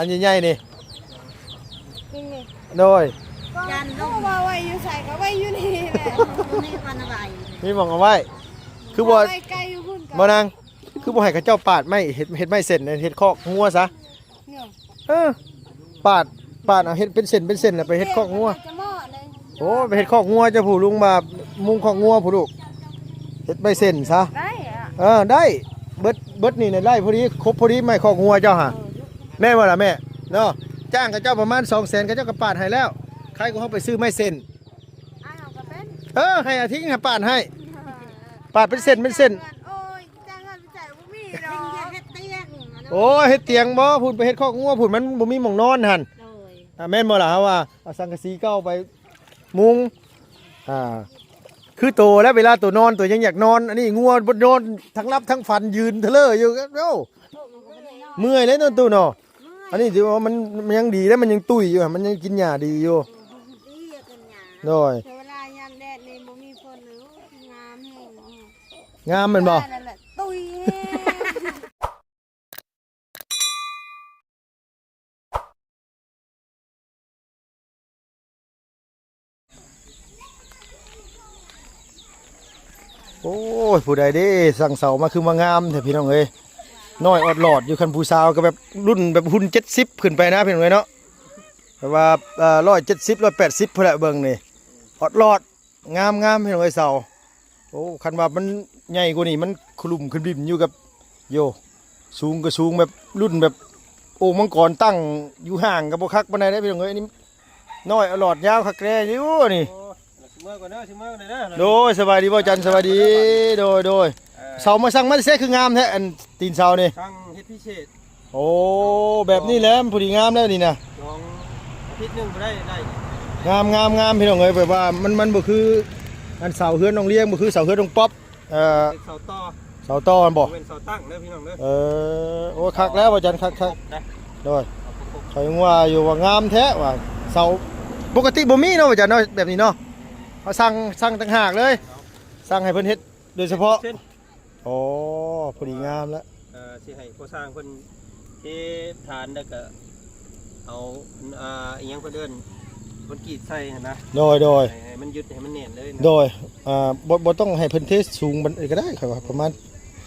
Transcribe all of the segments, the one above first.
ອັນໃຫຍ່ໆນີ້ ນີ້ ໂດຍ ຈານລົງ ເພາະວ່າໄວ້ຢູ່ໃສກໍໄວ້ຢູ່ນີ້ແຫຼະ ຢູ່ໃນຄວນໄວ້ ມີໝ່ອງເອົາໄວ້ ຄືບໍ່ ໄວ້ໄກຢູ່ພຸ້ນກໍ ບໍ່ນາງ ຄືບໍ່ໃຫ້ເຂົາເຈົ້າປາດໄມ້ ເຮັດ ເຮັດໄມ້ເສັ້ນ ເຮັດຄອກງົວຊະ ເນາະ ເອີ ປາດ ປາດເອົາເຮັດເປັນເສັ້ນເປັນເສັ້ນ ແລ້ວໄປເຮັດຄອກງົວ ຈະເໝາະເລີຍ ໂອ້ ໄປເຮັດຄອກງົວເຈົ້າຜູ້ ລຸງວ່າມຸງຄອກງົວຜູ້ລູກ ເຮັດໄມ້ເສັ້ນຊະ ໄດ້ອະ ເອີ ໄດ້ ເບິດ ເບິດນີ້ນະ ໄດ້ພໍດີ ຄົບພໍດີໄມ້ຄອກງົວເຈົ້າຫາ ເອີ ແມ່ນບໍ່ລະແມ່? ເນາະ ຈ້າງເຂົາເຈົ້າປະມານສອງແສນ ເຂົາເຈົ້າກໍປາດໃຫ້ແລ້ວ ໃຄກວ່າເຮົາໄປຊື້ໄມ້ເສັ້ນ ອ້າຍເຮົາກໍເປັນ ເອີ ໃຫ້ອາທິງຫາປາດໃຫ້ ປາດເປັນເສັ້ນເປັນເສັ້ນ ໂອ້ຍ ຈ້າງເຮົາໄປໃຊ້ບໍ່ມີດອກ ເຮັດຕຽງ ໂອ້ຍ ເຮັດຕຽງບໍ່ ພຸ້ນໄປເຮັດຄອກງົວພຸ້ນ ມັນບໍ່ມີໝ່ອງນອນຫັ້ນ ໂດຍ ອ່າ ແມ່ນບໍ່ລະ ເຮົາວ່າເອົາສັງກະສີເກົ່າໄປມຸງ ອ່າ ຄືໂຕແລ້ວ ເວລາໂຕນອນ ໂຕຍັງຢາກນອນ ອັນນີ້ງົວບໍ່ນອນ ທັງຫຼັບທັງຝັນ ຢືນທະເລີຢູ່ ໂອ້ ເມື່ອຍເລີຍເນາະຕູ້ເນາະ ອັນນີ້ຖືວ່າມັນ ມັນຍັງດີເດ້ ມັນຍັງຕຸ້ຍຢູ່ ມັນຍັງກິນຫຍ້າດີຢູ່ ໂດຍ ແຕ່ເວລາຍາມແດດນີ້ບໍ່ມີຝົນ ໂອ້ຍ ງາມແຮງ ງາມແມ່ນບໍ່? ຕຸ້ຍແຮງ. ໂອ້ຍ ຜູ້ໃດເດ້ສັ່ງເສົາມາຄືມາງາມແທ້ພີ່ນ້ອງເອີຍ ນ້ອຍອອດຫຼອດຢູ່ ຄັນຜູ້ສາວກໍແບບລຸ້ນແບບຮຸ່ນເຈັດສິບຂຶ້ນໄປນະພີ່ນ້ອງເອີຍເນາະ ແບບວ່າ ເອີ ຮ້ອຍເຈັດສິບ ຮ້ອຍແປດສິບພຸ້ນແຫຼະ ເບິ່ງນີ້ອອດຫຼອດ ງາມໆ ພີ່ນ້ອງເອີຍ ເສົາ ໂອ້ ຄັນວ່າມັນໃຫຍ່ກວ່ານີ້ ມັນຂະຫຼຸມຂະບິມຢູ່ກັບ ໂຍ ສູງກໍສູງແບບລຸ້ນແບບໂອ່ງມັງກອນ ຕັ້ງຢູ່ຫ່າງກໍບໍ່ຄັກປານໃດເດ້ ພີ່ນ້ອງເອີຍ ອັນນີ້ນ້ອຍອະຫຼອດຍາວຄັກແດ່ຢູ່ນີ້ ໂອ້ ຊິເມືອກ່ອນເດີ ຊິເມືອກ່ອນເດີ ໂດຍ ສະບາຍດີບໍ່ຈັນ ສະບາຍດີ ໂດຍ ໂດຍ ເອີ ເສົາມາສັ່ງມາແທ້ ຄືງາມແທ້ ອັນຕີນເສົານີ້ ສັ່ງເຮັດພິເສດ ໂອ້ ແບບນີ້ແຫຼະ ມັນພໍດີງາມແລ້ວນີ້ນະ ສອງອາທິດໜຶ່ງບໍ່ໄດ້ ໄດ້ ງາມໆໆ ພີ່ນ້ອງເອີຍ ແບບວ່າມັນ ມັນບໍ່ຄືອັນເສົາເຮືອນນ້ອງລຽງ ບໍ່ຄືເສົາເຮືອນນ້ອງປັອບ ເອີ ເປັນເສົາຕໍ່ ເສົາຕໍ່ແມ່ນບໍ່? ບໍ່ແມ່ນເສົາຕັ້ງເດີພີ່ນ້ອງເດີ ເອີ ໂອ້ ຄັກແລ້ວວ່າຈັນ ຄັກໆ ນະ ໂດຍ ເຂົາຍັງວ່າຢູ່ວ່າງາມແທ້ວ່າ ເສົາປົກກະຕິບໍ່ມີເນາະວ່າຈັນເນາະ ແບບນີ້ເນາະ ເຮົາສັ່ງ ສັ່ງຕ່າງຫາກເລີຍ ສັ່ງໃຫ້ເພິ່ນເຮັດໂດຍສະເພາະ ເຊັ່ນ ອໍ ພໍດີງາມແລ້ວ ເອີ ຊິໃຫ້ພໍ່ຊ່າງເພິ່ນເທຖານ ແລ້ວກໍເອົາ ອ່າ ອີ່ຫຍັງເພິ່ນເອີ້ນ ຄອນກຣີດໃສ່ຫັ້ນນະ ໂດຍ ໂດຍ ໃຫ້ ໃຫ້ມັນຍຶດ ໃຫ້ມັນແໜ້ນເລີຍນະ ໂດຍ ອ່າ ບໍ່ ບໍ່ຕ້ອງໃຫ້ເພິ່ນເທສູງປານໃດກໍໄດ້ ຂ້ອຍວ່າປະມານ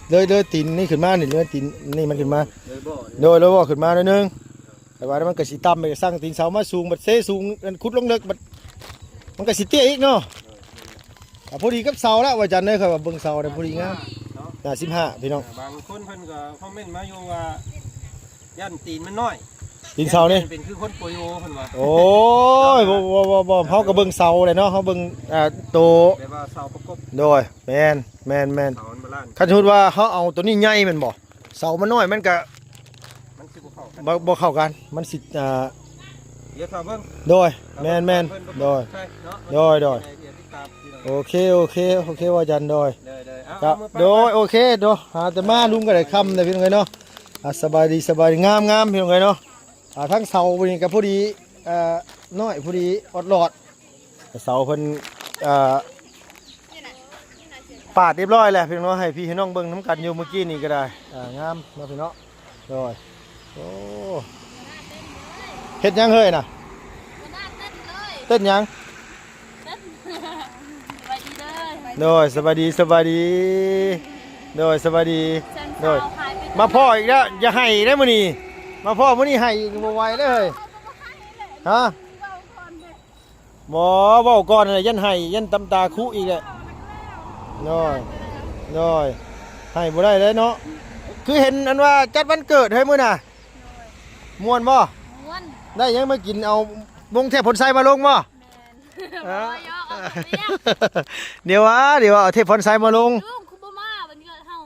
ເລີຍ ເລີຍຕີນນີ້ຂຶ້ນມານີ້ ເລີຍຕີນນີ້ມັນຂຶ້ນມາ ເລີຍບໍ່ ໂດຍ ເລີຍບໍ່ຂຶ້ນມາໜ້ອຍໜຶ່ງ. ແຕ່ວ່າມັນກໍຊິຕ່ຳໄປ ສ້າງຕີນເສົາມາສູງ ບັດເຊສູງ ອັນ ຂຸດລົງເລິກ ບັດມັນກໍຊິເຕ້ຍອີກເນາະ ອ່າ ພໍດີກັບເສົາລະວ່າຈັນເດີ ຂ້ອຍວ່າເບິ່ງເສົານະ ພໍດີງາມ ໜ້າສິບຫ້າ ພີ່ນ້ອງ ບາງຄົນເພິ່ນກໍຄອມເມັນມາຢູ່ວ່າ ຢ້ານຕີນມັນນ້ອຍ ຕີນເສົານີ້ ຢ້ານເປັນຄືຄົນໂປໂຍເພິ່ນວ່າ ໂອ້ຍ ບໍ່ ບໍ່ ບໍ່ ບໍ່ ເຮົາກໍເບິ່ງເສົາແຫຼະເນາະ ເຮົາເບິ່ງ ອ່າ ໂຕ ແບບວ່າເສົາປະກົບ ໂດຍ ແມ່ນ ແມ່ນ ແມ່ນ ເສົາມັນບາລານ ຄັນສົມມຸດວ່າເຮົາເອົາໂຕນີ້ໃຫຍ່ແມ່ນບໍ່? ເສົາມັນນ້ອຍ ມັນກະ ມັນຊິບໍ່ເຂົ້າກັນ ບໍ່ ບໍ່ເຂົ້າກັນ ມັນຊິ ອ່າ ດຽວຖ້າເບິ່ງ ໂດຍ ແມ່ນໆ ເບິ່ງເພິ່ນ ໂດຍ ໃຊ່ເນາະ ໂດຍ ໂດຍ ດຽວຕິດຕາມ ໂອເຄ ໂອເຄ ໂອເຄ ວ່າຈັນ ໂດຍ ໂດຍ ໂດຍ ເອົາ ກະ ເອົາ ໂດຍ ໂອເຄ ໂດຍ ຫາແຕ່ມາ ລຸງກໍໄດ້ຄ່ຳແລ້ວ ພີ່ນ້ອງເອີຍເນາະ ອ່າ ສະບາຍດີ ສະບາຍດີ ງາມໆ ພີ່ນ້ອງເອີຍເນາະ ອ່າ ທັງເສົານີ້ກໍພໍດີ ເອີ ນ້ອຍ ພໍດີ ອອດຫຼອດ ເສົາເພິ່ນ ເອີ ປາດຮຽບຮ້ອຍແລ້ວ ພີ່ນ້ອງເນາະ ໃຫ້ພີ່ໃຫ້ນ້ອງເບິ່ງນຳກັນຢູ່ ມື້ກີ້ນີ້ກໍໄດ້ ອ່າ ງາມເນາະ ພີ່ເນາະ ໂດຍ ໂອ້ ເຮັດຫຍັງເຮີ້ຍນະ? ເຕັ້ນຫຍັງ? ໂດຍ ສະບາຍດີ ສະບາຍດີ ໂດຍ ສະບາຍດີ ໂດຍ ມາພໍ້ອີກແລ້ວ ຢ່າໄຫ້ເດ້ມື້ນີ້ ມາພໍ້ມື້ນີ້ໄຫ້ອີກບໍ່ໄຫວເດ້ເຮີ້ຍ ຮະ? ບໍ່ ເວົ້າກ່ອນຫັ້ນແຫຼະ ຢ້ານໄຫ້ ຢ້ານນ້ຳຕາຄຸອີກແຫຼະ ໂດຍ ໂດຍ ໄຫ້ບໍ່ໄດ້ເດ້ເນາະ ຄືເຫັນອັນວ່າຈັດວັນເກີດເຮີ້ຍມື້ໜ້າ ມ່ວນບໍ່? ມ່ວນ ໄດ້ຫຍັງມາກິນ ເອົາວົງເທບພົນໄຊມາລົງບໍ່? ແມ່ນ ເອີ ບໍ່ຢອກ ເອົາແຕ່ວຽກ ດຽວວ່າ ດຽວວ່າເອົາເທບພົນໄຊມາລົງ ລຸງຄືບໍ່ມາວັນເກີດເຮົາ?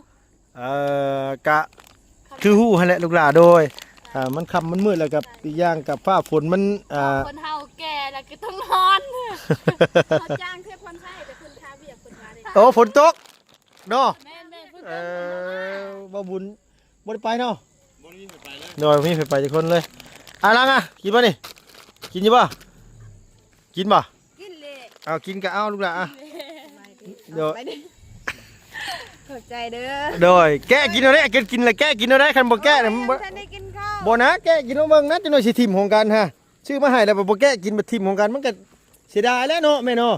ເອີ ກະຄືຮູ້ຫັ້ນແຫຼະລູກຫຼາ ໂດຍ ອ່າ ມັນຄ່ຳມັນມືດ ແລ້ວກະອີກຢ່າງກະຟ້າຝົນມັນ ອ່າ ຄົນເຖົ້າແກ່ແລ້ວກໍຕ້ອງນອນ ເຂົາຈ້າງເທບຜ່ອນໃຊ້ ແຕ່ເພິ່ນຄາວຽກເພິ່ນວ່າເດ້ ໂອ້ ຝົນຕົກເນາະ ແມ່ນໆ ຝົນ ເອີ ຕົກ ບໍ່ບຸນບໍ່ໄດ້ໄປເນາະ ບໍ່ມີໃຜໄປເລີຍ ໂດຍ ບໍ່ມີໃຜໄປຈັກຄົນເລີຍ ອ່າ ຫຼັງອ່ະ ກິນບໍ່ນີ້ ກິນຢູ່ບໍ່? ກິນບໍ່? ກິນເລີຍ ເອົາ ກິນກໍເອົາລູກຫຼາ ກິນເລີຍ ໂດຍ ຂອບໃຈເດີ ໂດຍ ແກະກິນເອົາເດ້ ກິນ ກິນລະແກະກິນເອົາໄດ້ ຄັນບໍ່ແກະນະ ບໍ່ ບໍ່ທັນໄດ້ກິນເຂົ້າ ບໍ່ນະ ແກະກິນລອງເບິ່ງນະ ຈັກໜ່ອຍຊິຖິ້ມຂອງກັນຮະ. ຊື້ມາໃຫ້ແລ້ວບໍ່ແກະກິນ ບັດຖິ້ມຂອງກັນ ມັນກໍເສຍດາຍແຫຼະເນາະແມ່ເນາະ.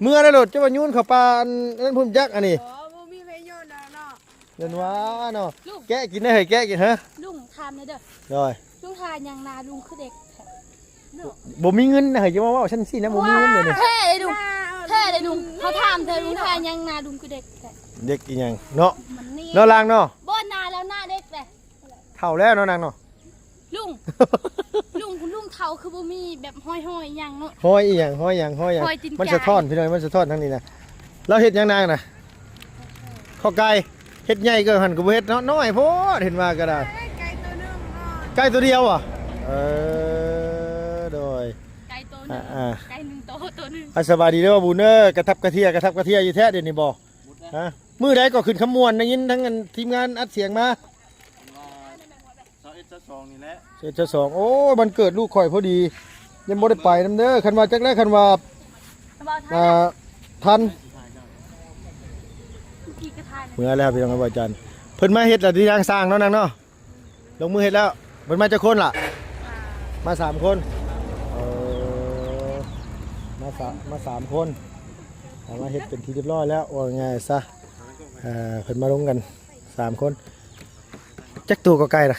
ເມືອແລ້ວໂລດ ເຈົ້າວ່າໂຍນເຂົ້າປ່າອັນນັ້ນພຸ້ນຈັກ ອັນນີ້ ບໍ່ມີໃຜໂຍນດອກເນາະ. ເອີ້ນວ່າເນາະ ແກະກິນໄດ້ເຮີ້ຍ ແກະກິນເຮີ້ຍ. ລຸງຖາມແດ່ເດີ ໂດຍ ລຸງ ທ່າຫຍັງໜ້າລຸງຄືເດັກແທ້ເນາະ? ບໍ່ມີເງິນນະເຮີ້ຍ ຢ່າມາເວົ້າຊັ້ນຊີ້ນະ ບໍ່ມີເງິນເດນີ້. ແທ້ເດ້ລຸງ ແທ້ເດ້ລຸງ ເຂົາຖາມແທ້ ລຸງ ທ່າຫຍັງໜ້າລຸງຄືເດັກແທ້? ເດັກອີຫຍັງເນາະ ເນາະລາງເນາະ. ບໍ່ ໜ້າແລ້ວ ໜ້າເດັກແຫຼະ ເຖົ້າແລ້ວເນາະນາງເນາະ. ລຸງ ລຸງ ລຸງເຖົ້າຄືບໍ່ມີແບບຮອຍໆຫຍັງເນາະ? ຮອຍອີຫຍັງ ຮອຍຫຍັງ ຮອຍຫຍັງ? ຮອຍຕີນກາ ມັນສະທ້ອນພີ່ນ້ອງ ມັນສະທ້ອນທາງນີ້ນະ. ລາວເຮັດຫຍັງນາງນະ? ເຂົ້າໄກ່. ເຮັດໃຫຍ່ກວ່າຫັ້ນກໍບໍ່ເຮັດເນາະ ນ້ອຍໂພດ ເຫັນວ່າກໍໄດ້. ໄກ່ໂຕໜຶ່ງເນາະ ໄກ່ໂຕດຽວບໍ? ເອີ ໂດຍ ໄກ່ໂຕໜຶ່ງ ອ່າ ໄກ່ໜຶ່ງໂຕ ໂຕໜຶ່ງ. ອ່າ ສະບາຍດີເດີບ່າວບຸນເດີ. ກະທັບກະເທຍ ກະທັບກະເທຍຢູ່ແທ້ດຽວນີ້ບໍ? ຮະ ມື້ໃດກໍຂຶ້ນຄຳມ່ວນ ໄດ້ຍິນທັງອັນທີມງານອັດສຽງມາ. ວັນທີຊາວເອັດ ຊາວສອງນີ້ແຫຼະ ຊາວເອັດ ຊາວສອງ. ໂອ້ຍ ວັນເກີດລູກຂ້ອຍພໍດີ ຍັງບໍ່ໄດ້ໄປນຳເດີ. ຄັນວ່າຈັກແລ້ວ ຄັນວ່າ ອ່າ ທັນ ເມືອແລ້ວພີ່ນ້ອງເອີຍ ບໍ່ຈັນ. ເພິ່ນມາເຮັດລະຕິ ນາງຊ່າງເນາະ ນາງເນາະ ລົງມືເຮັດແລ້ວ. ເພິ່ນມາຈັກຄົນລະ? ມາສາມຄົນ. ເອີ ມາສາມ ມາສາມຄົນ ເອົາມາເຮັດເປັນທີ່ຮຽບຮ້ອຍແລ້ວ ວ່າງ່າຍຊະ. ເອີ ເພິ່ນມາລົງກັນສາມຄົນ. ຈັກໂຕກໍໄກ່ລະ?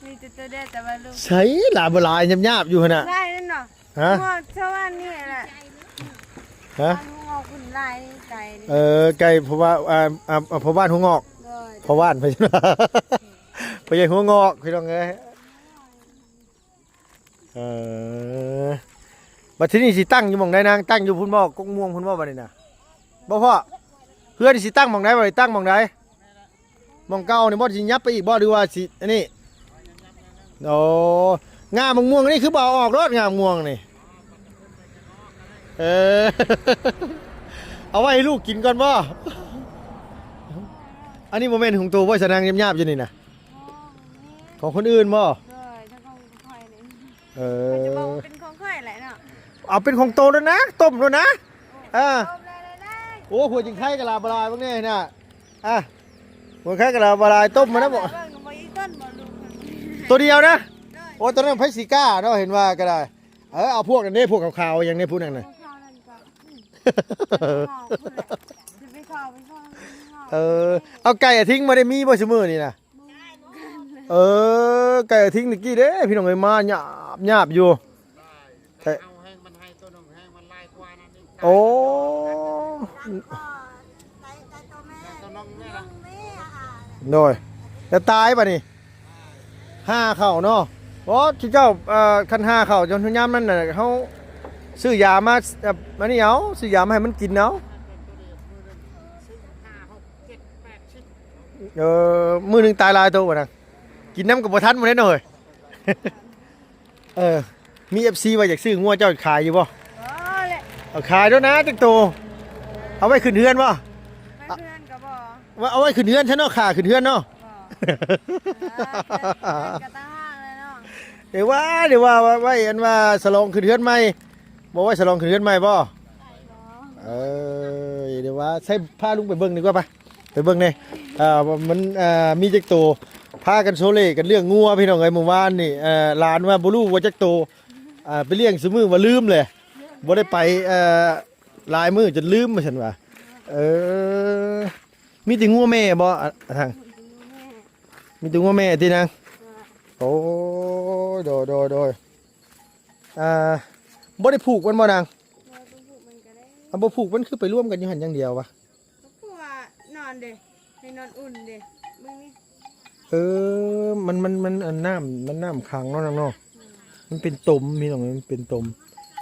ມີແຕ່ໂຕດຽວ ແຕ່ວ່າລູກ ໃສລະ ບໍ່ຫຼາຍ ຫຍາບໆຢູ່ຫັ້ນນະ. ຫຼາຍເນາະ. ຮະ? ງົວຊາວບ້ານນີ້ແຫຼະ. ຮະ? ງົວຂຶ້ນຫຼາຍໄກ່ນີ້. ເອີ ໄກ່ ເພາະວ່າ ອ່າ ອ່າ ພໍ່ບ້ານຫົວງອກ. ໂດຍ ພໍ່ບ້ານ ພໍ່ໃຫຍ່ຫົວງອກ ພີ່ນ້ອງເອີຍ. ເອີ ບັດທີນີ້ຊິຕັ້ງຢູ່ໝ່ອງໃດນາງ? ຕັ້ງຢູ່ພຸ້ນບໍ່? ກົກມ່ວງພຸ້ນບໍ່ບັດນີ້ນະ? ບໍ່ພໍ້ ເຮືອນຊິຕັ້ງໝ່ອງໃດ? ບັດນີ້ຕັ້ງໝ່ອງໃດ? ໝ່ອງເກົ່ານີ້ບໍ່ ຊິຫຍັບໄປອີກບໍ່ ຫຼືວ່າຊິອັນນີ້? ໂອ້ ງ່າໝາກມ່ວງນີ້ຄືບໍ່ເອົາອອກໂລດ ງ່າໝາກມ່ວງນີ້. ເອີ ເອົາໄວ້ໃຫ້ລູກກິນກ່ອນບໍ່? ອັນນີ້ບໍ່ແມ່ນຂອງໂຕບໍ່ ສະນັງຫຍາບໆຢູ່ນີ້ນະ? ຂອງຄົນອື່ນບໍ່? ໂດຍ ຂອງຂ້ອຍນີ້. ເອີ ຂ້ອຍຈະບອກວ່າເປັນຂອງຂ້ອຍແຫຼະເນາະ. ເອົາເປັນຂອງໂຕໂລດນະ ຕົ້ມໂລດນະ. ເອີ ຕົ້ມໄດ້ໆ. ໂອ້ ຫົວຈິງໄຄກະລາບະລາຍເບິ່ງແດ່ນະ. ອ່ະ ຫົວໄຄກະລາບະລາຍ ຕົ້ມມານະບໍ່? ເບິ່ງບໍ່ອີຕົ້ນບໍ່ລູກ ໂຕດຽວນະ. ໂດຍ ໂອ້ ໂຕນັ້ນໃຜຊິກ້າເນາະ ເຫັນວ່າກໍໄດ້. ເອີ ເອົາພວກນັ້ນເດ້ ພວກຂາວໆຫຍັງເດ້ ຜູ້ນັ້ນນະ. ພວກຂາວນັ້ນກໍ ອືມ ຂາວພຸ້ນແຫຼະ ຊິໄປຂາວໄປຂາວ. ເອີ ເອົາໄກ່ອາທິງບໍ່ໄດ້ມີບໍ່ຊຸມື້ນີ້ນະ? ເອີ ໄກ່ອາທິງຕະກີ້ເດ້ພີ່ນ້ອງເອີຍ ມາຫຍາບໆຢູ່. ແຕ່ ເອົາແຮງມັນໃຫ້ໂຕໜຶ່ງ ແຮງມັນຫຼາຍກວ່ານັ້ນອີກ. ໂອ້ ໂດຍ ແລ້ວຕາຍບາດນີ້ ຫາເຂົ້າເນາະ. ໂອ້ ເຈົ້າ ເອີ ຄັນຫາເຂົ້າ ຍາມນັ້ນນະ ເຮົາຊື້ຢາມາ ເອີ ອັນນີ້ເອົາ ຊື້ຢາມາໃຫ້ມັນກິນເອົາ. ເອີ ມື້ໜຶ່ງຕາຍຫຼາຍໂຕບໍ່ນະ? ກິນນຳກໍບໍ່ທັນໝົດເດ້ເນາະເອີຍ. ເອີ ມີເອັຟຊີວ່າຢາກຊື້ງົວ ເຈົ້າຂາຍຢູ່ບໍ່? ບໍ່ແຫຼະ ເອົາຂາຍໂລດນະ ຈັກໂຕ ເອົາໄວ້ຂຶ້ນເຮືອນບໍ່? ໄວ້ເຮືອນກໍບໍ່ ວ່າເອົາໄວ້ຂຶ້ນເຮືອນຊະເນາະ ຂ້າຂຶ້ນເຮືອນເນາະ. ບໍ່ ເອີ ກໍຕ່າງຫາກແຫຼະເນາະ. ເດວ່າ ເດວ່າ ໄວ້ ອັນວ່າສະຫຼອງຂຶ້ນເຮືອນໃໝ່ ບໍ່ໄວ້ສະຫຼອງຂຶ້ນເຮືອນໃໝ່ບໍ່? ເອີ ເດວ່າ ໃສ່ ພາລຸງໄປເບິ່ງດີກວ່າ ໄປ ໄປເບິ່ງແດ່ ເອີ ວ່າມັນ ເອີ ມີຈັກໂຕ. ພາກັນໂຊເລກັນລ້ຽງງົວພີ່ນ້ອງເອີຍ ມື້ວານນີ້ ເອີ ຫຼານວ່າບໍ່ຮູ້ວ່າຈັກໂຕ ເອີ ໄປລ້ຽງຊຸມື້ວ່າລືມແຫຼະ ບໍ່ໄດ້ໄປ ເອີ ຫຼາຍມື້ຈົນລືມວ່າຊັ້ນວ່າ. ເອີ ມີແຕ່ງົວແມ່ບໍ່ ອາ ອາທາງ? ມີແຕ່ງົວແມ່ຕິນາງ? ໂອ້ຍ ໂດຍ ໂດຍ ໂດຍ. ອ່າ ບໍ່ໄດ້ຜູກມັນບໍ່ນາງ? ບໍ່ ບໍ່ຜູກມັນກໍໄດ້. ອ່າ ບໍ່ຜູກມັນຄືໄປລວມກັນຢູ່ຫັ້ນຢ່າງດຽວວະ? ກໍຄືວ່ານອນເດ້ ໃຫ້ນອນອຸ່ນເດ້ ເບິ່ງນີ້. ເອີ ມັນ ມັນ ມັນ ອັນ ນ້ຳ ມັນນ້ຳຂັງເນາະນາງເນາະ. ອືມ ມັນເປັນຕົມພີ່ນ້ອງ ມັນເປັນຕົມ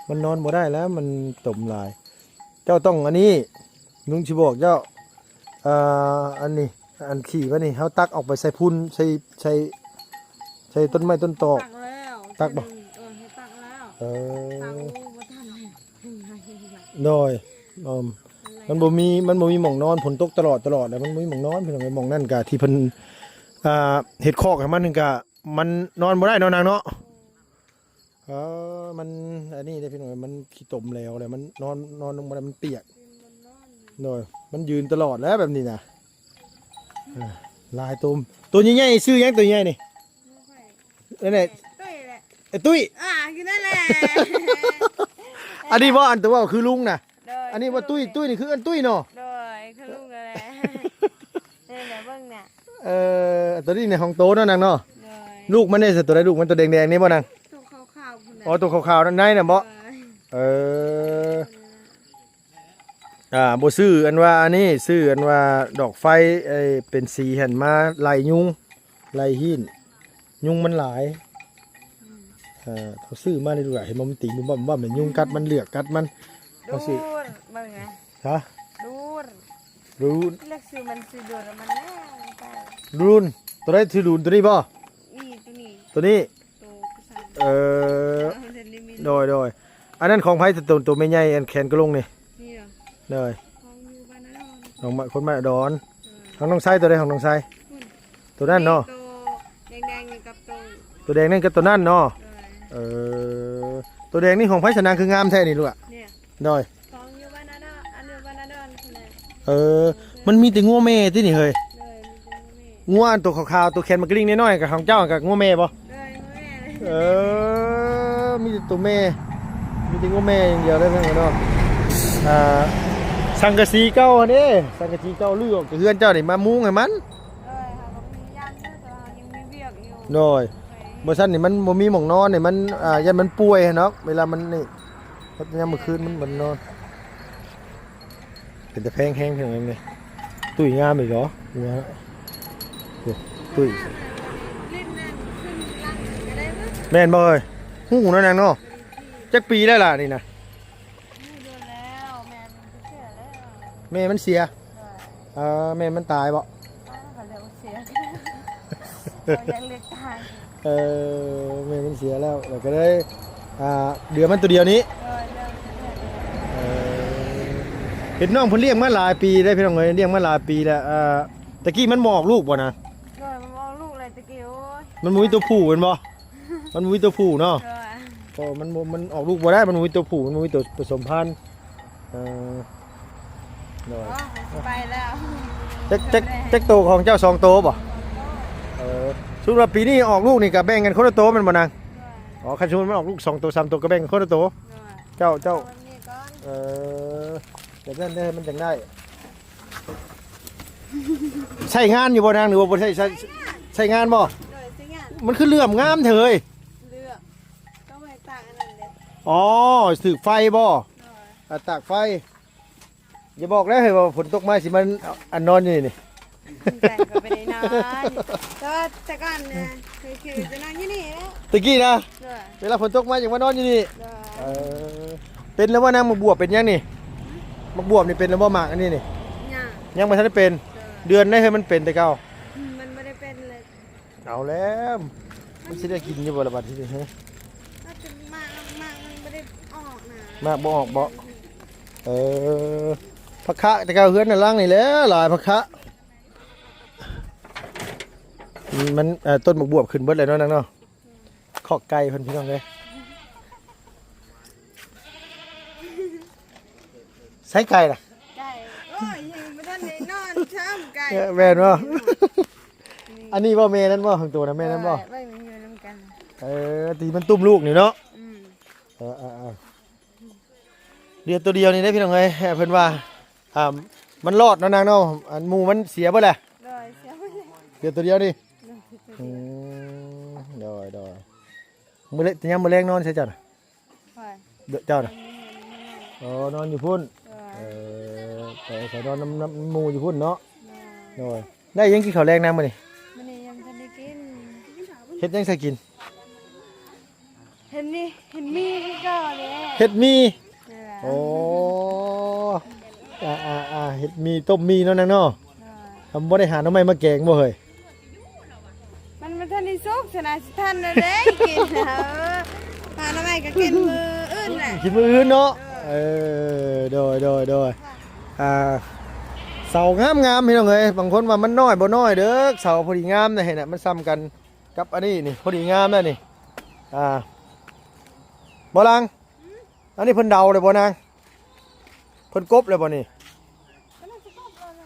ມັນນອນບໍ່ໄດ້ແລ້ວ ມັນຕົມຫຼາຍ. ເຈົ້າຕ້ອງອັນນີ້ ລຸງຊິບອກເຈົ້າ ອ່າ ອັນນີ້ ອັນຂີ້ມັນນີ້ ເຮົາຕັກອອກໄປໃສ່ພຸ້ນ ໃສ່ ໃສ່ ໃສ່ຕົ້ນໄມ້ຕົ້ນຕອກ. ຕັກແລ້ວ ຕັກບໍ່? ເອີ ຕັກແລ້ວ. ເອີ ຕັກ ໂອ້ ບໍ່ທັນ. ໂດຍ ເອີ ມັນບໍ່ມີ ມັນບໍ່ມີໝ່ອງນອນ ຝົນຕົກຕະຫຼອດ ຕະຫຼອດ ແລ້ວມັນບໍ່ມີໝ່ອງນອນ ພີ່ນ້ອງເອີຍ. ໝ່ອງນັ້ນກະທີ່ເພິ່ນ ອ່າ ເຮັດຄອກໃຫ້ມັນ ກະມັນນອນບໍ່ໄດ້ເນາະນາງເນາະ. ເອີ ມັນອັນນີ້ເດ້ພີ່ນ້ອງ ມັນຂີ້ຕົມແລ້ວ ແລ້ວມັນນອນ ນອນລົງບໍ່ໄດ້ ມັນປຽກ. ໂດຍ ມັນຢືນຕະຫຼອດແລ້ວແບບນີ້ນະ. ເອີ ຫຼາຍໂຕ ໂຕໃຫຍ່ໆ ຊື່ຫຍັງ ໂຕໃຫຍ່ນີ້? ນັ້ນແຫຼະ ຕຸ້ຍແຫຼະ ໄອ້ຕຸ້ຍ ອ່າ ຢູ່ນັ້ນແຫຼະ ອັນນີ້ບໍ່ ອັນຕົວເວົ້າຄືລຸງນະ ໂດຍ ອັນນີ້ບໍ່ ຕຸ້ຍ ຕຸ້ຍນີ້ຄືອັນຕຸ້ຍເນາະ ໂດຍ ຄືລຸງນັ້ນແຫຼະ ນີ້ແຫຼະ ເບິ່ງນະ ເອີ ຕົວນີ້ໃນຫ້ອງໂຕເນາະນາງເນາະ ໂດຍ ລູກມັນເດ້ ຕົວໃດ ລູກມັນຕົວແດງໆນີ້ບໍ່ນາງ ຕົວຂາວໆພຸ້ນນະ ອໍ ຕົວຂາວໆນັ້ນໃນນະບໍ່ ໂດຍ ເອີ ອ່າ ບໍ່ຊື້ອັນວ່າອັນນີ້ ຊື້ອັນວ່າດອກໄຟ ເອີ ເປັນສີຫັ້ນມາໄລ່ຍຸງ ໄລ່ຮີ້ນ ຍຸງມັນຫຼາຍ ອືມ ເອີ ເຂົາຊື້ມາໃນລູກຫຼານ ເຫັນບໍ່ ມັນຕີງບຸ້ມບັ້ມ ແມ່ນຍຸງກັດມັນ ເລືອກກັດມັນ ດູ ເຂົາຊື້ ເບິ່ງນະ ຮະ ດູ ດູ ເລືອກຊື່ມັນ ຊື່ດູ ມັນນະ ດູ ຕົວໃດຊື່ດູ ຕົວນີ້ບໍ່ ນີ້ ຕົວນີ້ ຕົວນີ້ ໂຕຜູ້ຊາຍ ເອີ ເອີ ໂດຍ ໂດຍ ອັນນັ້ນຂອງໃຜ ໂຕ ໂຕແມ່ໃຫຍ່ ອັນແຂນກະລົງນີ້ ນີ້ເນາະ ໂດຍ ຂອງຢູ່ບ້ານນາດອນ ຂອງບ້ານ ຄົນບ້ານນາດອນ ເອີ ຂອງນ້ອງຊາຍ ໂຕໃດຂອງນ້ອງຊາຍ ພຸ້ນ ໂຕນັ້ນເນາະ ໂຕແດງໆນີ້ກັບໂຕ ໂຕແດງນັ້ນກັບໂຕນັ້ນເນາະ ໂດຍ ເອີ ໂຕແດງນີ້ຂອງໃຜຊະນາງ ຄືງາມແທ້ນີ້ລູກ ນີ້ ໂດຍ ຂອງຢູ່ບ້ານນາດອນ ອັນຢູ່ບ້ານນາດອນພຸ້ນແຫຼະ ເອີ ມັນມີແຕ່ງົວແມ່ຕິນີ້ເຮີ້ຍ ໂດຍ ມີແຕ່ງົວແມ່ ງົວອັນໂຕຂາວໆ ໂຕແຂນໝາກກະລິ້ງນ້ອຍໆ ກະຂອງເຈົ້າ ກະງົວແມ່ບໍ່ ໂດຍ ງົວແມ່ເລີຍ ເອີ ມີແຕ່ໂຕແມ່ ມີແຕ່ງົວແມ່ຢ່າງດຽວເລີຍພີ່ນ້ອງເນາະ ອ່າ ສັງກະສີເກົ່າຫັ້ນເດ້ ສັງກະສີເກົ່າ ຮື້ອອກຈາກເຮືອນເຈົ້ານີ້ ມາມຸງໃຫ້ມັນ ໂດຍ ເຮົາກໍພະຍາຍາມຢູ່ ແຕ່ວ່າເຮົາຍັງມີວຽກຢູ່ ໂດຍ ບໍ່ຊັ້ນນີ້ມັນບໍ່ມີໝ່ອງນອນນີ້ ມັນ ອ່າ ຢ້ານມັນປ່ວຍຫັ້ນດອກ ເວລາມັນນີ້ ຍາມມື້ຄືນມັນບໍ່ນອນ ເປັນຕາແພງແຮງເພິ່ນນີ້ ຕຸ້ຍງາມອີກເນາະ ຕຸ້ຍ ແມ່ນບໍ່ເອີຍ ຮູ້ເນາະນາງເນາະ ຈັກປີແລ້ວລະນີ້ນະ ແມ່ມັນເສຍ ເອີ ແມ່ມັນຕາຍບໍ່ ເອີ ແມ່ມັນເສຍແລ້ວ ແລ້ວກໍເລີຍ ອ່າ ເຫຼືອມັນໂຕດຽວນີ້ ເອີ ເປັນນ້ອງເພິ່ນລ້ຽງມາຫຼາຍປີເດ້ພີ່ນ້ອງເອີຍ ລ້ຽງມາຫຼາຍປີແລ້ວ ອ່າ ຕະກີ້ມັນບໍ່ອອກລູກບໍ່ນະ ໂດຍ ມັນບໍ່ອອກລູກເລີຍຕະກີ້ ໂອ້ຍ ມັນບໍ່ມີຕົວຜູ້ແມ່ນບໍ່ ມັນບໍ່ມີຕົວຜູ້ເນາະ ໂດຍ ເອີ ມັນບໍ່ ມັນອອກລູກບໍ່ໄດ້ ມັນບໍ່ມີຕົວຜູ້ ມັນບໍ່ມີຕົວປະສົມພັນ ເອີ ໂດຍ ອໍ ຂ້ອຍຊິໄປແລ້ວ ຈັກ ຈັກ ຈັກໂຕຂອງເຈົ້າ ສອງໂຕບໍ່ ເອີ ສົມມຸດວ່າປີນີ້ອອກລູກນີ້ກະແບ່ງກັນຄົນລະໂຕແມ່ນບໍ່ນາງ ໂດຍ ອໍ ຄັນສົມມຸດມັນອອກລູກສອງໂຕ ສາມໂຕກະແບ່ງກັນຄົນລະໂຕ ໂດຍ ເຈົ້າ ເຈົ້າ ເອົາແບບນີ້ກ່ອນ ເອີ ແບບນັ້ນເດ້ ມັນຈັ່ງໄດ້ ໃຊ້ງານຢູ່ບໍ່ນາງ ຫຼືວ່າບໍ່ໃຊ້ ໃຊ້ ໃຊ້ງານບໍ່ ໂດຍ ໃຊ້ງານ ມັນຄືເຫຼື້ອມງາມແທ້ເຮີ້ຍ ເຫຼື້ອມ ຕ້ອງໄວ້ຕາກອັນນັ້ນເດ້ ອໍ ຖືກໄຟບໍ່ ໂດຍ ອ່າ ຕາກໄຟ ຢ່າບອກເດີເຮີ້ຍວ່າຝົນຕົກມາຊິມາ ອັນ ນອນຢູ່ນີ້ ແຕ່ກໍບໍ່ໄດ້ນອນ ແຕ່ວ່າແຕ່ກ່ອນນະ ຄື ຄືຈະນອນຢູ່ນີ້ແຫຼະ ຕະກີ້ນະ ໂດຍ ເວລາຝົນຕົກມາຈັ່ງມານອນຢູ່ນີ້ ໂດຍ ເອີ ເປັນແລ້ວບໍ່ນາງ ໝາກບວບເປັນຍັງນີ້ ໝາກບວບນີ້ເປັນແລ້ວບໍ່ ໝາກອັນນີ້ນີ້ ຍັງ ຍັງບໍ່ທັນໄດ້ເປັນ ໂດຍ ເດືອນໃດເຮີ້ຍ ມັນເປັນແຕ່ເກົ່າ ອືມ ມັນບໍ່ໄດ້ເປັນເລີຍ ເອົາແລ້ວ ມັນຊິໄດ້ກິນຢູ່ບໍ່ລະບັດທີນີ້ ຮະ ມັນເປັນໝາກ ໝາກມັນບໍ່ໄດ້ອອກນະ ໝາກບໍ່ອອກບໍ່ ເອີ ຜັກຄະ ແຕ່ເກົ່າເຮືອນນະຫຼັງນີ້ແຫຼະ ຫຼາຍຜັກຄະ ມັນ ເອີ ຕົ້ນໝາກບວບຂຶ້ນເບິດແລ້ວເນາະນາງເນາະ ຄອກໄກ່ເພິ່ນພີ່ນ້ອງເອີຍ ໃສໄກ່ລະ ໄກ່ ໂອ້ຍ ຍັງບໍ່ທັນໄດ້ນອນຊ້ຳໄກ່ ເອີ ແມ່ນບໍ່ ອັນນີ້ບໍ່ ແມ່ນັ້ນບໍ່ ຂອງໂຕນະ ແມ່ນັ້ນບໍ່ ເອີ ໄວ້ມັນຢູ່ນຳກັນ ເອີ ທີ່ມັນຕຸ້ມລູກນີ້ເນາະ ອືມ ເອີ ເອີ ເອີ ເຫຼືອໂຕດຽວນີ້ເດ້ພີ່ນ້ອງເອີຍ ເພິ່ນວ່າ ອ່າ ມັນລອດເນາະນາງເນາະ ອັນໝູ່ມັນເສຍເບິດແຫຼະ ໂດຍ ເສຍເບິດແລ້ວ ເຫຼືອໂຕດຽວນີ້ ໂດຍ ອືມ ໂດຍ ໂດຍ ມື້ແລງ ຍາມມື້ແລງນອນໃສເຈົ້ານະ ໃຜ ເຈົ້ານະ ນອນຢູ່ນີ້ ອໍ ນອນຢູ່ພຸ້ນ ໂດຍ ເອີ ໄປ ໄປນອນນຳ ນຳໝູ່ຢູ່ພຸ້ນເນາະ ໂດຍ ໂດຍ ໄດ້ຫຍັງກິນເຂົ້າແລງນາມື້ນີ້ ມື້ນີ້ຍັງບໍ່ທັນໄດ້ກິນ ເຮັດຫຍັງໃສ່ກິນ ເຮັດນີ້ ເຮັດໝີ່ຄືເກົ່າແຫຼະ ເຮັດໝີ່ ເອີ ໂອ້ ອ່າໆໆ ເຮັດໝີ່ ຕົ້ມໝີ່ເນາະນາງເນາະ ໂດຍ ບໍ່ໄດ້ຫາໜໍ່ໄມ້ມາແກງບໍ່ເຮີ້ຍ ມັນບໍ່ທັນໄດ້ສຸກຊະນະ ຊິທັນແລ້ວເດ້ກິນ ເອີ ຫາໜໍ່ໄມ້ກໍກິນມື້ອື່ນແຫຼະ ກິນມື້ອື່ນເນາະ ເອີ ເອີ ໂດຍ ໂດຍ ໂດຍ ອ່າ ເສົາງາມໆ ພີ່ນ້ອງເອີຍ ບາງຄົນວ່າມັນນ້ອຍ ບໍ່ນ້ອຍເດີ ເສົາພໍດີງາມນະ ເຫັນນະ ມັນສ່ຳກັນ ກັບອັນນີ້ນີ້ ພໍດີງາມແລ້ວນີ້ ອ່າ ບໍ່ລາງ ອັນນີ້ເພິ່ນເດົາແລ້ວບໍ່ນາງ ເພິ່ນກົບແລ້ວບໍ່ນີ້ ກໍໜ້າຈະກົບແລ້ວນະ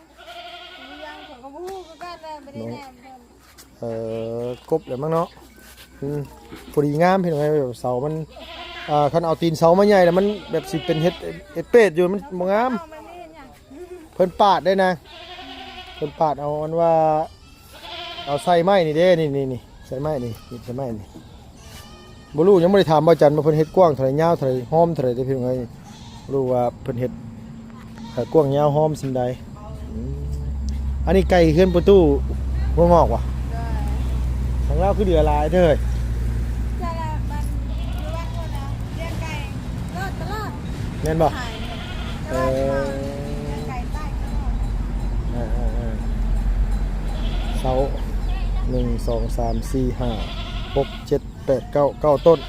ຍັງ ຂ້ອຍກໍບໍ່ຮູ້ຄືກັນນະ ບໍ່ໄດ້ແນມເພິ່ນ ເອີ ກົບແລ້ວມັ້ງເນາະ ອືມ ພໍດີງາມພີ່ນ້ອງເອີຍ ແບບເສົາມັນ ອ່າ ຄັນເອົາຕີນເສົາມາໃຫຍ່ແລ້ວ ມັນແບບຊິເປັນເຮັດ ເຮັດເປດຢູ່ ມັນບໍ່ງາມ. ເພິ່ນປາດໄດ້ນະ ເພິ່ນປາດເອົາ ອັນວ່າ ເອົາໃສ່ໄມ້ນີ້ເດ້ ນີ້ ນີ້ ນີ້ ໃສ່ໄມ້ນີ້ ນີ້ໃສ່ໄມ້ນີ້. ບໍ່ຮູ້ ຍັງບໍ່ໄດ້ຖາມບ່າວຈັນວ່າເພິ່ນເຮັດກວ້າງເທົ່າໃດ ຍາວເທົ່າໃດ ຮອມເທົ່າໃດເດ້ພີ່ນ້ອງເອີຍ. ບໍ່ຮູ້ວ່າເພິ່ນເຮັດ ເອີ ກວ້າງຍາວຮອມສ່ຳໃດ. ອືມ ອັນນີ້ໃກ້ເຮືອນປະຕູຫົວງອກຫວາ? ໂດຍ. ທາງລາວຄືເຫຼືອຫຼາຍເດີ. ແມ່ນບໍ່? ເອີ ເສົາ ໜຶ່ງ ສອງ ສາມ ສີ່ ຫ້າ ຫົກ ເຈັດ ແປດ ເກົ້າ ເກົ້າຕົ້ນ.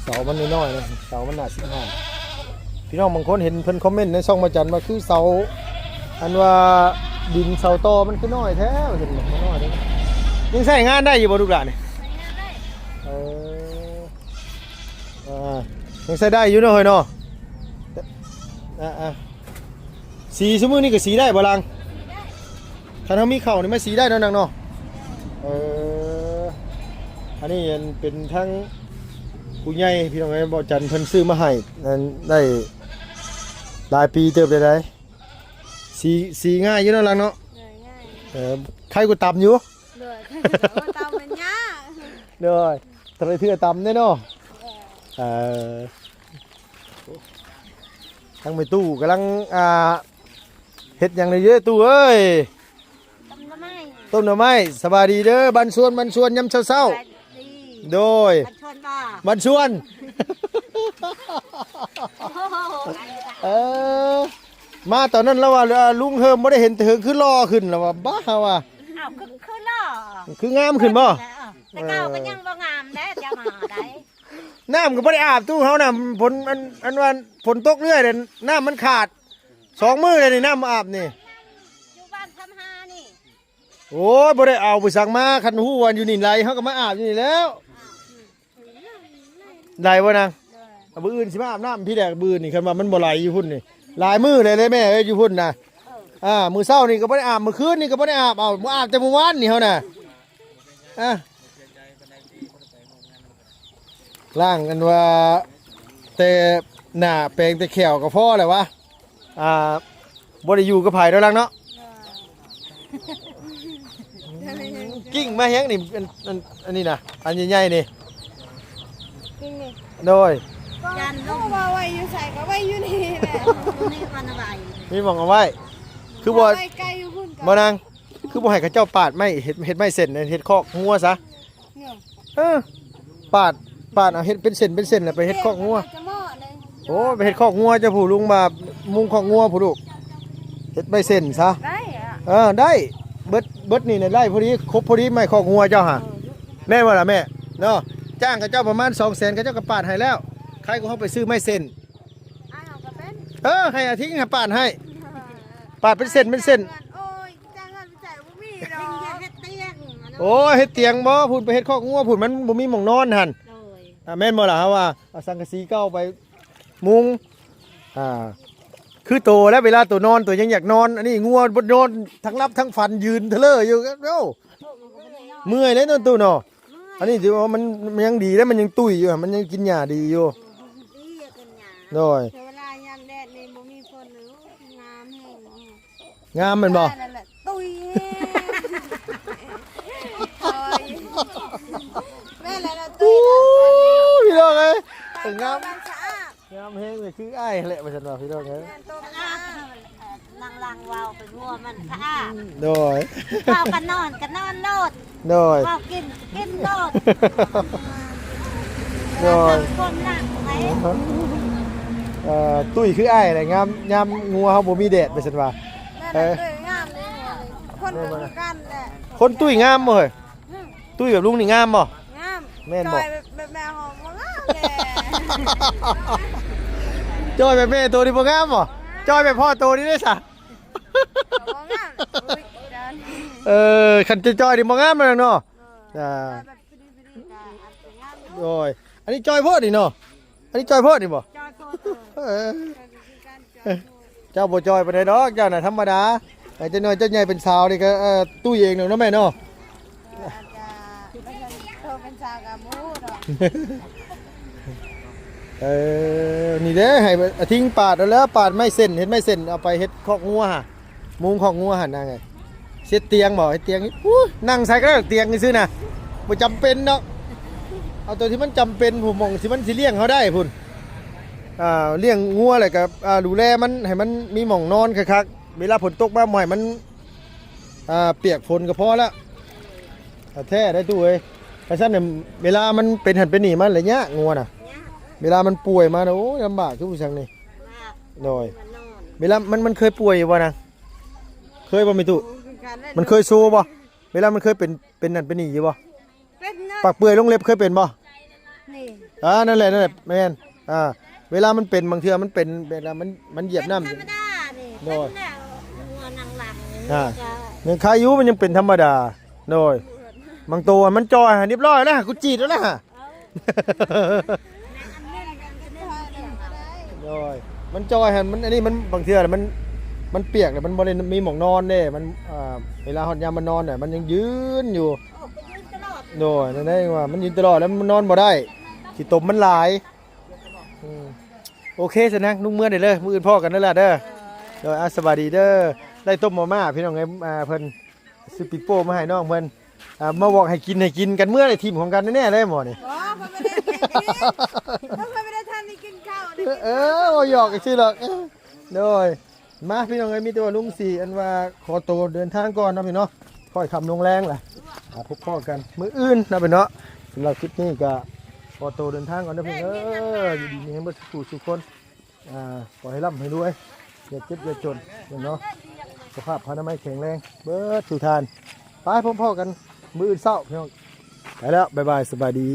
ເສົາມັນນ້ອຍໆນະ ເສົາມັນໜ້າສິບຫ້າ. ພີ່ນ້ອງບາງຄົນເຫັນເພິ່ນຄອມເມັນໃນຊ່ອງພະຈັນວ່າ ຄືເສົາ ອັນວ່າດິນເສົາຕໍມັນຄືນ້ອຍແທ້ ວ່າຊັ້ນ ມັນນ້ອຍເດ້. ຍັງໃຊ້ງານໄດ້ຢູ່ບໍ່ລູກຫຼານນີ້? ໃຊ້ງານໄດ້. ເອີ ອ່າ ຍັງໃຊ້ໄດ້ຢູ່ເນາະເຮີຍເນາະ. ອ່າໆ ສີຊຸມື້ນີ້ກໍສີໄດ້ບໍ່ລາງ? ຄັນເຮົາມີເຂົ້ານີ້ມາສີໄດ້ເນາະນາງເນາະ. ເອີ ອັນນີ້ອັນເປັນທັງຜູ້ໃຫຍ່ພີ່ນ້ອງເອີຍ ບ່າວຈັນເພິ່ນຊື້ມາໃຫ້ ອັນ ໄດ້ຫຼາຍປີເຕີບແລ້ວໃດ໋. ສີ ສີງ່າຍຢູ່ເນາະລາງເນາະ. ເອີ ງ່າຍ. ເອີ ໄຄກວ່າຕຳຢູ່. ໂດຍ ໂອ້ ຕຳມັນຍາກ. ໂດຍ ແຕ່ລະເທື່ອຕຳເດ້ເນາະ. ເອີ ເອີ ທາງແມ່ຕູ້ກຳລັງ ອ່າ ເຮັດຫຍັງນີ້ເດີ້ຕູ້ເອີຍ? ຕົ້ມໜໍ່ໄມ້ ຕົ້ມໜໍ່ໄມ້. ສະບາຍດີເດີ້ ບ້ານຊວນ ບ້ານຊວນ ຍາມເຊົ້າໆ. ສະບາຍດີ. ໂດຍ ບ້ານຊວນບໍ່? ບ້ານຊວນ. ໂອ້ໂຫ ເອີ ມາຕອນນັ້ນລາວວ່າ ລຸງເຮີມບໍ່ໄດ້ເຫັນແຕ່ເຫິງ ຄືຫຼໍ່ຂຶ້ນ ລາວວ່າ. ບ້າ ເຮົາວ່າ ອ້າວ ຄື ຄືຫຼໍ່ ຄືງາມຂຶ້ນບໍ່? ແຕ່ເກົ່າກໍຍັງບໍ່ງາມແລ້ວ ຈະມາໄດ້. ນ້ຳກໍບໍ່ໄດ້ອາບຕູ້ເຮົານະ ຝົນ ອັນ ອັນວ່າຝົນຕົກເລື້ອຍ ນ້ຳມັນຂາດ ສອງມື້ແລ້ວນີ້ ນ້ຳອາບນີ້. ຢູ່ບ້ານຄຳຫານີ້. ໂອ້ຍ ບໍ່ໄດ້ເອົາໄປສັກມາ ຄັນຮູ້ວ່າຢູ່ນີ້ໄຫຼ ເຮົາກໍມາອາບຢູ່ນີ້ແລ້ວ. ໄດ້ບໍ່ນາງ? ມື້ອື່ນຊິມາອາບນ້ຳພີ້ແຫຼະ ມື້ອື່ນນີ້ ຄັນວ່າມັນບໍ່ໄຫຼຢູ່ພຸ້ນນີ້. ຫຼາຍມື້ແລ້ວເດ້ແມ່ເອີຍ ຢູ່ພຸ້ນນະ. ເອີ ອ່າ ມື້ເຊົ້ານີ້ກໍບໍ່ໄດ້ອາບ ມື້ຄືນນີ້ກໍບໍ່ໄດ້ອາບ. ເອົາ ມາອາບແຕ່ມື້ວານນີ້ເຮົານະ. ອ່າ ລ້າງອັນວ່າແຕ່ໜ້າແປງແຕ່ແຂ້ວກໍພໍແລ້ວວະ. ອ່າ ບໍ່ໄດ້ຢູ່ກັບໃຜດອກນາງເນາະ. ກິ້ງມາຫຍັງນີ້ ອັນ ອັນ ອັນນີ້ນະ ອັນໃຫຍ່ໆນີ້. ກິ້ງນີ້. ໂດຍ. ຢ້ານລົງ ວ່າໄວ້ຢູ່ໃສກໍໄວ້ຢູ່ນີ້ແຫຼະ. ມີບ່ອນເອົາໄວ້ ມີໝ່ອງເອົາໄວ້. ຄືບໍ່ ໄວ້ໄກຢູ່ພຸ້ນກໍ ບໍ່ນາງ ຄືບໍ່ໃຫ້ເຂົາເຈົ້າປາດໄມ້ ເຮັດ ເຮັດໄມ້ເສັ້ນ ເຮັດຄອກງົວຊະ. ເອີ ປາດ ປາດເອົາເຮັດເປັນເສັ້ນເປັນເສັ້ນ ແລ້ວໄປເຮັດຄອກງົວ. ໂອ້ ໄປເຮັດຄອກງົວເຈົ້າຜູ້ ລຸງວ່າມຸງຄອກງົວຜູ້ລູກ ເຮັດໄມ້ເສັ້ນຊະ. ໄດ້ອະ. ເອີ ໄດ້ ເບິດ ເບິດນີ້ນະ ໄດ້ພໍດີ ຄົບພໍດີໄມ້ຄອກງົວເຈົ້າຫາ. ເອີ ແມ່ນບໍ່ລະແມ່ເນາະ? ຈ້າງເຂົາເຈົ້າປະມານສອງແສນ ເຂົາເຈົ້າກໍປາດໃຫ້ແລ້ວ. ໃຄກວ່າເຮົາໄປຊື້ໄມ້ເສັ້ນ. ອ້າຍເຮົາກໍເປັນ. ເອີ ໃຫ້ອາທິງຫາປາດໃຫ້ ປາດເປັນເສັ້ນເປັນເສັ້ນ. ໂອ້ຍ ຈ້າງເງິນໄປໃຊ້ບໍ່ມີດອກ. ໂອ້ຍ ເຮັດຕຽງບໍ່ ພຸ້ນໄປເຮັດຄອກງົວພຸ້ນ ມັນບໍ່ມີໝ່ອງນອນຫັ້ນ. ໂດຍ. ອ່າ ແມ່ນບໍ່ລະ ເຮົາວ່າເອົາສັງກະສີເກົ່າໄປມຸງ. ອ່າ ຄືໂຕແລ້ວ ເວລາໂຕນອນ ໂຕຍັງຢາກນອນ. ອັນນີ້ງົວບໍ່ນອນ ທັງຫຼັບທັງຝັນ ຢືນທະເລີຢູ່. ໂອ້ ເມື່ອຍເລີຍເນາະຕູ້ເນາະ. ອັນນີ້ຖືວ່າມັນ ມັນຍັງດີເດ້ ມັນຍັງຕຸ້ຍຢູ່ ມັນຍັງກິນຫຍ້າດີຢູ່. ໂດຍ. ເວລາຍາມແດດນີ້ບໍ່ມີຝົນ ໂອ້ຍ ງາມແຮງ. ງາມແມ່ນບໍ່? ນັ້ນແຫຼະ ຕຸ້ຍ. ໂອ້ຍ ແມ່ນແລ້ວ ຕຸ້ຍ. ໂອ້ຍ ພີ່ນ້ອງເອີຍ ງາມ ງາມແຮງເລີຍ ຄືອ້າຍແຫຼະ ວ່າຊັ້ນວ່າ ພີ່ນ້ອງເອີຍ. ແມ່ນ ຕົວງາມ. ຫຼັງໆ ເວົ້າໄປງົວມັນສະອາດ. ໂດຍ. ເວົ້າກັນນອນກໍນອນໂລດ. ໂດຍ. ເວົ້າກິນກິນໂລດ. ໂດຍ. ຄວາມຫຼັງໄປ. ເອີ ຕຸ້ຍຄືອ້າຍແຫຼະ ງາມ ຍາມງົວເຮົາບໍ່ມີແດດ ວ່າຊັ້ນວ່າ. ແມ່ນແຫຼະ ເອີ ຕຸ້ຍງາມເດ້. ຄົນກໍຄືກັນແຫຼະ. ຄົນຕຸ້ຍງາມບໍ່ເຮີ້ຍ? ຕຸ້ຍແບບລຸງນີ້ງາມບໍ່? ງາມ. ແມ່ນບໍ່? ຈ່ອຍແບບ ແບບແມ່ເຮົາບໍ່ງາມແຫຼະ. ຈ່ອຍແບບແມ່ໂຕນີ້ບໍ່ງາມບໍ່? ຈ່ອຍແບບພໍ່ໂຕນີ້ເດ້ຊະ. ບໍ່ງາມ. ອຸ້ຍ ເອີ ຄັນຈ່ອຍໆນີ້ບໍ່ງາມແລ້ວເນາະ. ເອີ ອ່າ ແບບພໍດີໆກໍອາດຈະງາມຢູ່. ໂດຍ. ອັນນີ້ຈ່ອຍໂພດນີ້ເນາະ. ອັນນີ້ຈ່ອຍໂພດນີ້ບໍ່? ຈ່ອຍໂພດ. ເອີ ເອີ ເຈົ້າບໍ່ຈ່ອຍປານໃດດອກ ເຈົ້ານະທຳມະດາ. ເອີ ຈັກໜ້ອຍເຈົ້າໃຫຍ່ເປັນສາວນີ້ກໍ ເອີ ຕຸ້ຍເອງດອກເນາະແມ່ເນາະ. ເອີ ອາດຈະ ໂຕເປັນຊາວກະໝູເນາະ. ເອີ ນີ້ເດ້ ໃຫ້ອາທິງປາດເອົາແລ້ວ ປາດໄມ້ເສັ້ນ ເຮັດໄມ້ເສັ້ນ ເອົາໄປເຮັດຄອກງົວຫາ ມຸງຄອກງົວຫັ້ນນະ. ເຮັດຕຽງບໍ່? ເຮັດຕຽງ ອູ້ຍ ນັ່ງໃສ່ກໍໄດ້ຕຽງຊື່ໆນະ ບໍ່ຈຳເປັນດອກ. ເອົາໂຕທີ່ມັນຈຳເປັນ ຜູ້ໝ່ອງທີ່ມັນຊິລ້ຽງເຮົາໄດ້ພຸ້ນ. ອ່າ ລ້ຽງງົວແລ້ວກໍ ອ່າ ດູແລມັນ ໃຫ້ມັນມີໝ່ອງນອນຄັກໆ ເວລາຝົນຕົກມາບໍ່ໃຫ້ມັນ ອ່າ ປຽກຝົນກໍພໍລະ. ແທ້ໄດ໋ຕູ້ເອີຍ. ຄັນຊັ້ນເວລາມັນເປັນຫັ້ນເປັນນີ້ມາລະຍະງົວນະ ເວລາມັນປ່ວຍມານະ ໂອ້ຍ ລຳບາກຄືຜູ້ຊ່າງນີ້. ໂດຍ ເວລາມັນ ມັນເຄີຍປ່ວຍຢູ່ບໍ່ນາງ? ເຄີຍບໍ່ແມ່ຕູ້? ມັນເຄີຍໂຊບໍ່? ເວລາມັນເຄີຍເປັນ ເປັນນັ້ນເປັນນີ້ຢູ່ບໍ່? ເປັນເນາະ ປາກເປື່ອຍລົງເລັບເຄີຍເປັນບໍ່? ນີ້ ອ່າ ນັ້ນແຫຼະ ນັ້ນແຫຼະ ແມ່ນ. ອ່າ ເວລາມັນເປັນ ບາງເທື່ອມັນເປັນ ເວລາມັນ ມັນຢຽບນ້ຳ ເປັນທຳມະດານີ້. ໂດຍ ເປັນແລ້ວຫົວໜັງຫຼັງ ອ່າ ຍັງໄຄຢູ່ ມັນຍັງເປັນທຳມະດາ. ໂດຍ ບາງໂຕມັນຈ່ອຍຫັ້ນ ຮຽບຮ້ອຍແລ້ວ ກູຈີດແລ້ວນະ. ໂດຍ ມັນຈ່ອຍຫັ້ນ ມັນ ອັນນີ້ມັນ ບາງເທື່ອມັນ ມັນປຽກແລ້ວ ມັນບໍ່ໄດ້ມີໝ່ອງນອນເດ້. ມັນ ອ່າ ເວລາຮອດຍາມມັນນອນນະ ມັນຍັງຢືນຢູ່. ໂດຍ ນັ້ນແຫຼະວ່າມັນຢືນຕະຫຼອດ ແລ້ວມັນນອນບໍ່ໄດ້ ຂີ້ຕົມມັນຫຼາຍ. ອືມ ໂອເຄຊັ້ນນະ ລຸງເມືອໄດ້ເລີຍ ມື້ອື່ນພໍ້ກັນເດີຫຼ້າເດີ. ໂດຍ ອ່າ ສະບາຍດີເດີ. ໄດ້ຕົ້ມມາມ່າພີ່ນ້ອງເອີຍ ອ່າ ເພິ່ນຊື້ປີໂປ້ມາໃຫ້ນ້ອງເພິ່ນ ອ່າ ມາບອກໃຫ້ກິນ ໃຫ້ກິນກັນ ເມືອໄດ້ຖິ້ມຂອງກັນແນ່ໆເລີຍໝໍນີ້. ອໍ ເພິ່ນບໍ່ໄດ້ກິນ ເພິ່ນບໍ່ໄດ້ທັນໄດ້ກິນເຂົ້າ. ເອີ ບໍ່ຫຍອກຊື່ດອກ. ໂດຍ ມາພີ່ນ້ອງເອີຍ ມີແຕ່ວ່າລຸງສີ ອັນວ່າຂໍໂຕເດີນທາງກ່ອນເນາະພີ່ເນາະ ຄ່ອຍຄ່ຳລົງແລງລະ ອ່າ ພົບພໍ້ກັນມື້ອື່ນເນາະພີ່ເນາະ. ສຳລັບຄລິບນີ້ກະຂໍໂຕເດີນທາງກ່ອນເດີພີ່ນ້ອງເອີຍ. ຢູ່ດີມີແຮງເບິດສູ່ຜູ້ສູ່ຄົນ ອ່າ ຂໍໃຫ້ລ່ຳໃຫ້ລວຍ ຢ່າເຈັບຢ່າຈົນເນາະ ສຸຂະພາບອະນາໄມແຂງແຮງເບິດສູ່ທ່ານ. ໄປພົບພໍ້ກັນມື້ອື່ນເຊົ້າພີ່ນ້ອງ. ໄປແລ້ວ ບາຍບາຍ ສະບາຍດີ.